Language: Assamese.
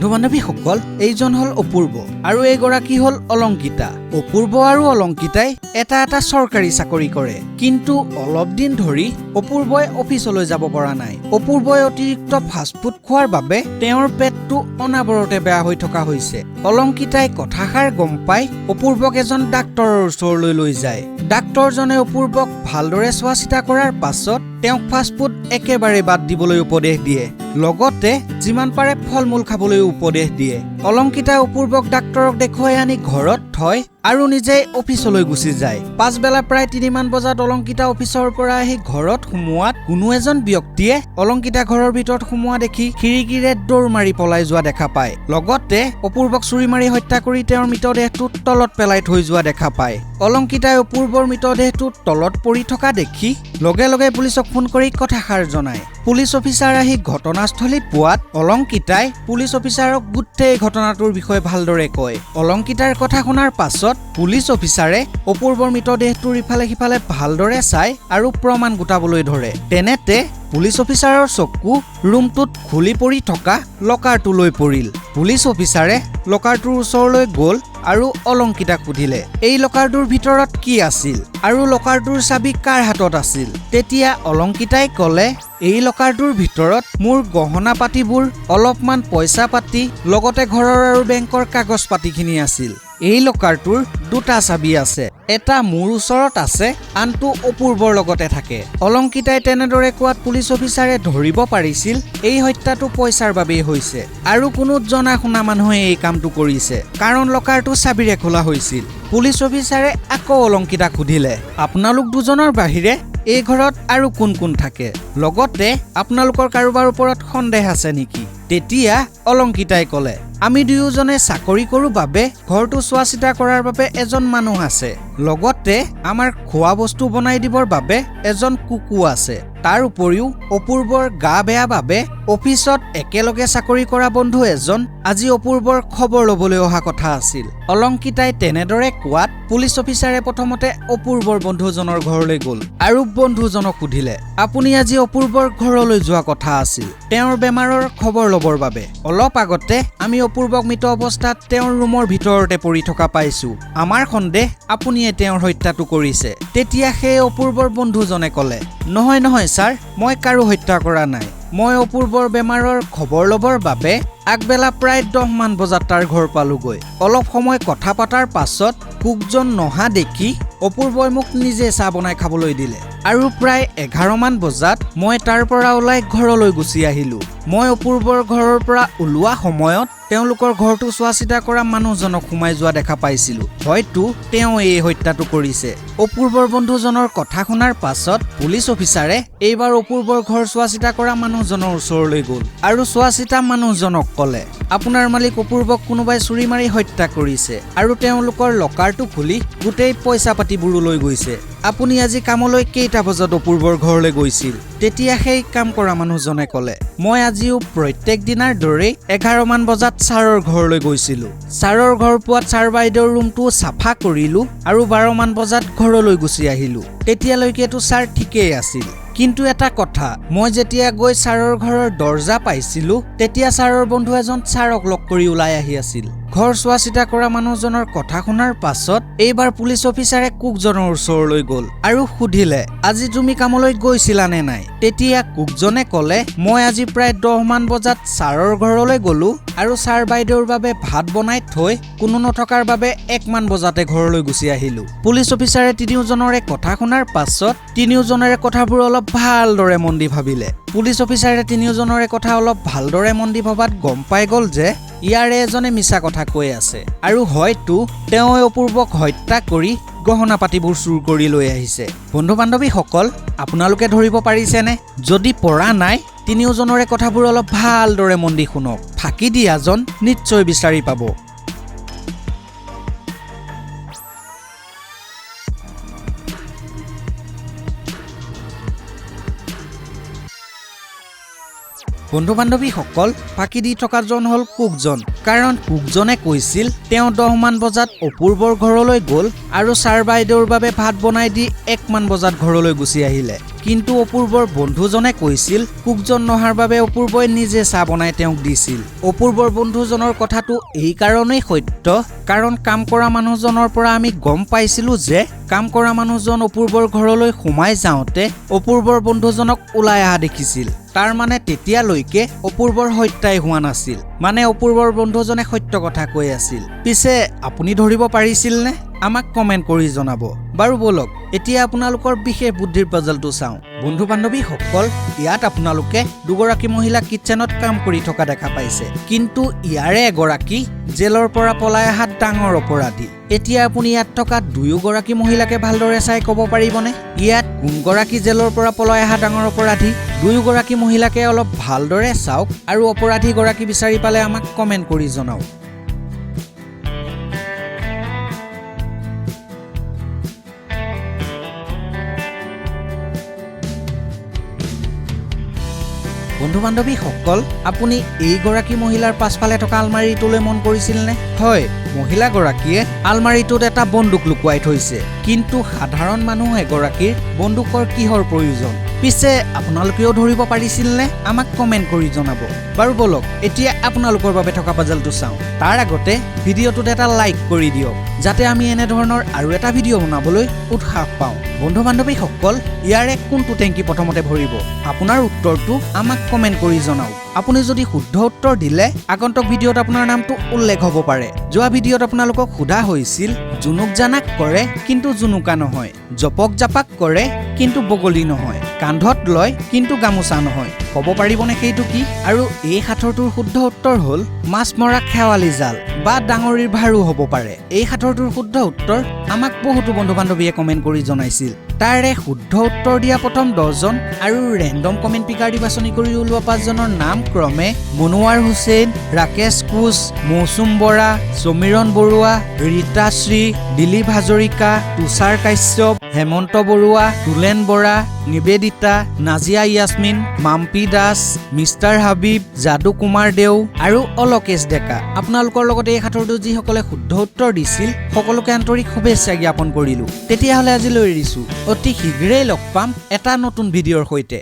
বন্ধু বান্ধৱীসকল, এইজন হ'ল অপূৰ্ব আৰু এইগৰাকী হ'ল অলংকিতা। অপূৰ্ব আৰু অলংকিতাই এটা এটা চৰকাৰী চাকৰি কৰে, কিন্তু অলপ দিন ধৰি অপূৰ্বই অফিচলৈ যাব পৰা নাই। অপূৰ্বই অতিৰিক্ত ফাষ্টফুড খোৱাৰ বাবে তেওঁৰ পেটটো অনাবৰতে বেয়া হৈ থকা হৈছে। অলংকিতাই কথাষাৰ গম পাই অপূৰ্বক এজন ডাক্তৰৰ ওচৰলৈ লৈ যায়। ডাক্তৰজনে অপূৰ্বক ভালদৰে চোৱা চিতা কৰাৰ পাছত তেওঁক ফাষ্টফুড একেবাৰে বাদ দিবলৈ উপদেশ দিয়ে, লগতে যিমান পাৰে ফল মূল খাবলৈ উপদেশ দিয়ে। অলংকিতাই অপূৰ্বক ডাক্তৰক দেখুৱাই আনি ঘৰত থয় আৰু নিজেই অফিচলৈ গুচি যায়। পাছবেলা প্ৰায় 3মান বজাত অলংকিতা অফিচৰ পৰা আহি ঘৰত সোমোৱাত কোনো এজন ব্যক্তিয়ে অলংকিতা ঘৰৰ ভিতৰত সোমোৱা দেখি খিৰিকীৰে দৌৰ মাৰি পলাই যোৱা দেখা পায়। লগতে অপূৰ্বক চুৰি মাৰি হত্যা কৰি তেওঁৰ মৃতদেহটো তলত পেলাই থৈ যোৱা দেখা পায়। অলংকিতাই অপূৰ্বৰ মৃতদেহটো তলত পৰি থকা দেখি লগে লগে পুলিচক ফোন কৰি কথাষাৰ জনায়। পুলিচ অফিচাৰ আহি ঘটনাস্থলী পোৱাত অলংকিতাই পুলিচ অফিচাৰক গোটেই ঘটনাটোৰ বিষয়ে ভালদৰে কয়। অলংকিতাৰ কথা শুনাৰ পাছত পুলিচ অফিচাৰে অপূৰ্বৰ মৃতদেহটোৰ ইফালে সিফালে ভালদৰে চাই আৰু প্ৰমাণ গোটাবলৈ ধৰে। তেনেতে পুলিচ অফিচাৰৰ চকু ৰুমটোত খুলি পৰি থকা লকাৰটোলৈ পৰিল। পুলিচ অফিচাৰে লকাৰটোৰ ওচৰলৈ গ'ল আৰু অলংকিতাক সুধিলে, এই লকাৰটোৰ ভিতৰত কি আছিল আৰু লকাৰটোৰ চাবি কাৰ হাতত আছিল? তেতিয়া অলংকিতাই ক'লে, এই লকাৰটোৰ ভিতৰত মোৰ গহনা পাতিবোৰ, অলপমান পইচা পাতি, লগতে ঘৰৰ আৰু বেংকৰ কাগজ পাতিখিনি আছিল। এই লকাৰটোৰ দুটা চাবি আছে, এটা মোৰ ওচৰত আছে, আনটো অপূৰ্বৰ লগতে থাকে। অলংকিতাই তেনেদৰে কোৱাত পুলিচ অফিচাৰে ধৰিব পাৰিছিল এই হত্যাটো পইচাৰ বাবেই হৈছে আৰু কোনো জনা শুনা মানুহে এই কামটো কৰিছে, কাৰণ লকাৰটো চাবিৰে খোলা হৈছিল। পুলিচ অফিচাৰে আকৌ অলংকিতাক সুধিলে, আপোনালোক দুজনৰ বাহিৰে এই ঘৰত আৰু কোন কোন থাকে, লগতে আপোনালোকৰ কাৰোবাৰ ওপৰত সন্দেহ আছে নেকি? তেতিয়া অলংকিতাই ক'লে, আমি দুয়োজনে চাকৰি কৰোঁ বাবে ঘৰটো চোৱা চিতা কৰাৰ বাবে এজন মানুহ আছে, লগতে আমাৰ খোৱা বস্তু বনাই দিবৰ বাবে এজন কুকু আছে। তাৰ উপৰিও অপূৰ্বৰ গা বেয়া বাবে অফিচত একেলগে চাকৰি কৰা বন্ধু এজন আজি অপূৰ্বৰ খবৰ ল'বলৈ অহা কথা আছিল। অলংকিতাই তেনেদৰে কোৱাত পুলিচ অফিচাৰে প্ৰথমতে অপূৰ্বৰ বন্ধুজনৰ ঘৰলৈ গ'ল আৰু বন্ধুজনক সুধিলে, আপুনি আজি অপূৰ্বৰ ঘৰলৈ যোৱা কথা আছিল তেওঁৰ বেমাৰৰ খবৰ ল'বৰ বাবে। অলপ আগতে আমি অপূৰ্বক মৃত অৱস্থাত তেওঁৰ ৰুমৰ ভিতৰতে পৰি থকা পাইছোঁ, আমাৰ সন্দেহ আপুনিয়ে তেওঁৰ হত্যাটো কৰিছে। তেতিয়া সেই অপূৰ্বৰ বন্ধুজনে ক'লে, নহয় নহয় ছাৰ, মই কাৰো হত্যা কৰা নাই। মই অপূৰ্বৰ বেমাৰৰ খবৰ ল'বৰ বাবে আগবেলা প্ৰায় 10মান বজাত তাৰ ঘৰ পালোগৈ। অলপ সময় কথা পতাৰ পাছত কুকজন নহা দেখি অপূৰ্বই মোক নিজে চাহ বনাই খাবলৈ দিলে আৰু প্ৰায় 11মান বজাত মই তাৰ পৰা ওলাই ঘৰলৈ গুচি আহিলোঁ। মই অপূৰ্বৰ ঘৰৰ পৰা ওলোৱা সময়ত তেওঁলোকৰ ঘৰটো চোৱা চিতা কৰা মানুহজনক সোমাই যোৱা দেখা পাইছিলোঁ, হয়তো তেওঁ এই হত্যাটো কৰিছে। অপূৰ্বৰ বন্ধুজনৰ কথা শুনাৰ পাছত পুলিচ অফিচাৰে এইবাৰ অপূৰ্বৰ ঘৰ চোৱা চিতা কৰা মানুহজনৰ ওচৰলৈ গ'ল আৰু চোৱা চিতা মানুহজনক ক'লে, আপোনাৰ মালিক অপূৰ্বক কোনোবাই চুৰি মাৰি হত্যা কৰিছে আৰু তেওঁলোকৰ লকাৰটো খুলি গোটেই পইচা পাতিবোৰো লৈ গৈছে। আপুনি আজি কামলৈ কেইটা বজাত অপূৰ্বৰ ঘৰলৈ গৈছিল? তেতিয়া সেই কাম কৰা মানুহজনে ক'লে, মই আজিও প্ৰত্যেক দিনাৰ দৰেই 11মান বজাত ছাৰৰ ঘৰলৈ গৈছিলোঁ। ছাৰৰ ঘৰ পোৱাত ছাৰ বাইদেউৰ ৰুমটো চাফা কৰিলোঁ আৰু 12মান বজাত ঘৰলৈ গুচি আহিলোঁ। তেতিয়ালৈকেতো ছাৰ ঠিকেই আছিল, কিন্তু এটা কথা, মই যেতিয়া গৈ ছাৰৰ ঘৰৰ দৰ্জা পাইছিলোঁ তেতিয়া ছাৰৰ বন্ধু এজন ছাৰক লগ কৰি ওলাই আহি আছিল। ঘৰ চোৱা চিতা কৰা মানুহজনৰ কথা শুনাৰ পাছত এইবাৰ পুলিচ অফিচাৰে কুকজনৰ ওচৰলৈ গ'ল আৰু সুধিলে, আজি তুমি কামলৈ গৈছিলা নে নাই? তেতিয়া কুকজনে ক'লে, মই আজি প্ৰায় 10মান বজাত ছাৰৰ ঘৰলৈ গ'লোঁ আৰু ছাৰ বাইদেউৰ বাবে ভাত বনাই থৈ কোনো নথকাৰ বাবে 1মান বজাতে ঘৰলৈ গুচি আহিলোঁ। পুলিচ অফিচাৰে তিনিওজনৰে কথা শুনাৰ পাছত তিনিওজনৰে কথাবোৰ অলপ ভালদৰে মন দি ভাবিলে। পুলিচ অফিচাৰে তিনিওজনৰে কথা অলপ ভালদৰে মন দি ভবাত গম পাই গ'ল যে ইয়াৰে এজনে মিছা কথা কৈ আছে আৰু হয়তো তেওঁ অপূৰ্বক হত্যা কৰি গহনা পাতিবোৰ চুৰ কৰি লৈ আহিছে। বন্ধু বান্ধৱীসকল, আপোনালোকে ধৰিব পাৰিছেনে? যদি পৰা নাই, তিনিওজনৰে কথাবোৰ অলপ ভালদৰে মন দি শুনক, ফাঁকি দিয়াজন নিশ্চয় বিচাৰি পাব। বন্ধু বান্ধৱীসকল, ফাঁকি দি থকাজন হ'ল কুকজন, কাৰণ কুকজনে কৈছিল তেওঁ 10মান বজাত অপূৰ্বৰ ঘৰলৈ গ'ল আৰু ছাৰ বাইদেউৰ বাবে ভাত বনাই দি 1মান বজাত ঘৰলৈ গুচি আহিলে। কিন্তু অপূৰ্বৰ বন্ধুজনে কৈছিল কুকজন নহাৰ বাবে অপূৰ্বই নিজে চাহ বনাই তেওঁক দিছিল। অপূৰ্বৰ বন্ধুজনৰ কথাটো এইকাৰণেই সত্য, কাৰণ কাম কৰা মানুহজনৰ পৰা আমি গম পাইছিলোঁ যে কাম কৰা মানুহজন অপূৰ্বৰ ঘৰলৈ সোমাই যাওঁতে অপূৰ্বৰ বন্ধুজনক ওলাই অহা দেখিছিল। তাৰ মানে তেতিয়ালৈকে অপূৰ্বৰ হত্যাই হোৱা নাছিল, মানে অপূৰ্বৰ বন্ধুজনে সত্য কথা কৈ আছিল। পিছে আপুনি ধৰিব পাৰিছিলনে? আমাক কমেণ্ট কৰি জনাব। বাৰু ব'লক, এতিয়া আপোনালোকৰ বিশেষ বুদ্ধিৰ পাজলটো চাওঁ। বন্ধু বান্ধৱীসকল, ইয়াত আপোনালোকে দুগৰাকী মহিলা কিটচেনত কাম কৰি থকা দেখা পাইছে, কিন্তু ইয়াৰে এগৰাকী জেলৰ পৰা পলাই অহা ডাঙৰ অপৰাধী। এতিয়া আপুনি ইয়াত থকা দুয়োগৰাকী মহিলাকে ভালদৰে চাই ক'ব পাৰিবনে ইয়াত কোনগৰাকী জেলৰ পৰা পলাই অহা ডাঙৰ অপৰাধী? দুয়োগৰাকী মহিলাকে অলপ ভালদৰে চাওক আৰু অপৰাধীগৰাকী বিচাৰি পালে আমাক কমেণ্ট কৰি জনাওক। বন্ধু বান্ধৱীসকল, আপুনি এইগৰাকী মহিলাৰ পাছফালে থকা আলমাৰিটোলৈ মন কৰিছিলনে? হয়, মহিলাগৰাকীয়ে আলমাৰিটোত এটা বন্দুক লুকুৱাই থৈছে। কিন্তু সাধাৰণ মানুহ এগৰাকীৰ বন্দুকৰ কিহৰ প্ৰয়োজন? পিছে আপোনালোকেও ধৰিব পাৰিছিলনে? আমাক কমেণ্ট কৰি জনাব। বাৰু ব'লক, এতিয়া আপোনালোকৰ বাবে থকা পাজলটো চাওঁ। তাৰ আগতে ভিডিঅ'টোত এটা লাইক কৰি দিয়ক, যাতে আমি এনেধৰণৰ আৰু এটা ভিডিঅ' বনাবলৈ উৎসাহ পাওঁ। বন্ধু বান্ধৱীসকল, ইয়াৰে কোনটো টেংকি প্ৰথমতে ভৰিব? আপোনাৰ উত্তৰটো আমাক কমেণ্ট কৰি জনাওক। আপুনি যদি শুদ্ধ উত্তৰ দিলে আগন্তুক ভিডিঅ'ত আপোনাৰ নামটো উল্লেখ হ'ব পাৰে। যোৱা ভিডিঅ'ত আপোনালোকক সোধা হৈছিল, জুনুক জানাক কৰে কিন্তু জুনুকা নহয়, জপক জাপাক কৰে কিন্তু বগলী নহয়, কান্ধত লয় কিন্তু গামোচা নহয়, ক'ব পাৰিবনে সেইটো কি? আৰু এই সাঁথৰটোৰ শুদ্ধ উত্তৰ হ'ল মাছ মৰা খেৱালি জাল বা ডাঙৰিৰ ভাৰো হ'ব পাৰে। এই সাঁথৰটোৰ শুদ্ধ উত্তৰ আমাক বহুতো বন্ধু বান্ধৱীয়ে কমেণ্ট কৰি জনাইছিল। তাৰে শুদ্ধ উত্তৰ দিয়া প্ৰথম 10জন আৰু ৰেণ্ডম কমেণ্ট পিকাৰ দি বাছনি কৰি ওলোৱা 5জনৰ নাম ক্ৰমে মনোৱাৰ হুছেইন, ৰাকেশ কোচ, মৌচুম বৰা, সমীৰণ বৰুৱা, ৰীতাশ্ৰী, দিলীপ হাজৰিকা, তুষাৰ কাশ্যপ, হেমন্ত বৰুৱা, তুলেন বৰা, নিবেদিতা, নাজিয়া য়াছমিন, মাম্পী দাস, মিষ্টাৰ হাবিব, যাদু কুমাৰ দেও আৰু অলকেশ ডেকা। আপোনালোকৰ লগতে এই সাঁথৰটো যিসকলে শুদ্ধ উত্তৰ দিছিল সকলোকে আন্তৰিক শুভেচ্ছা জ্ঞাপন কৰিলোঁ। তেতিয়াহ'লে আজিলৈ এৰিছোঁ, অতি শীঘ্ৰেই লগ পাম এটা নতুন ভিডিঅ'ৰ সৈতে।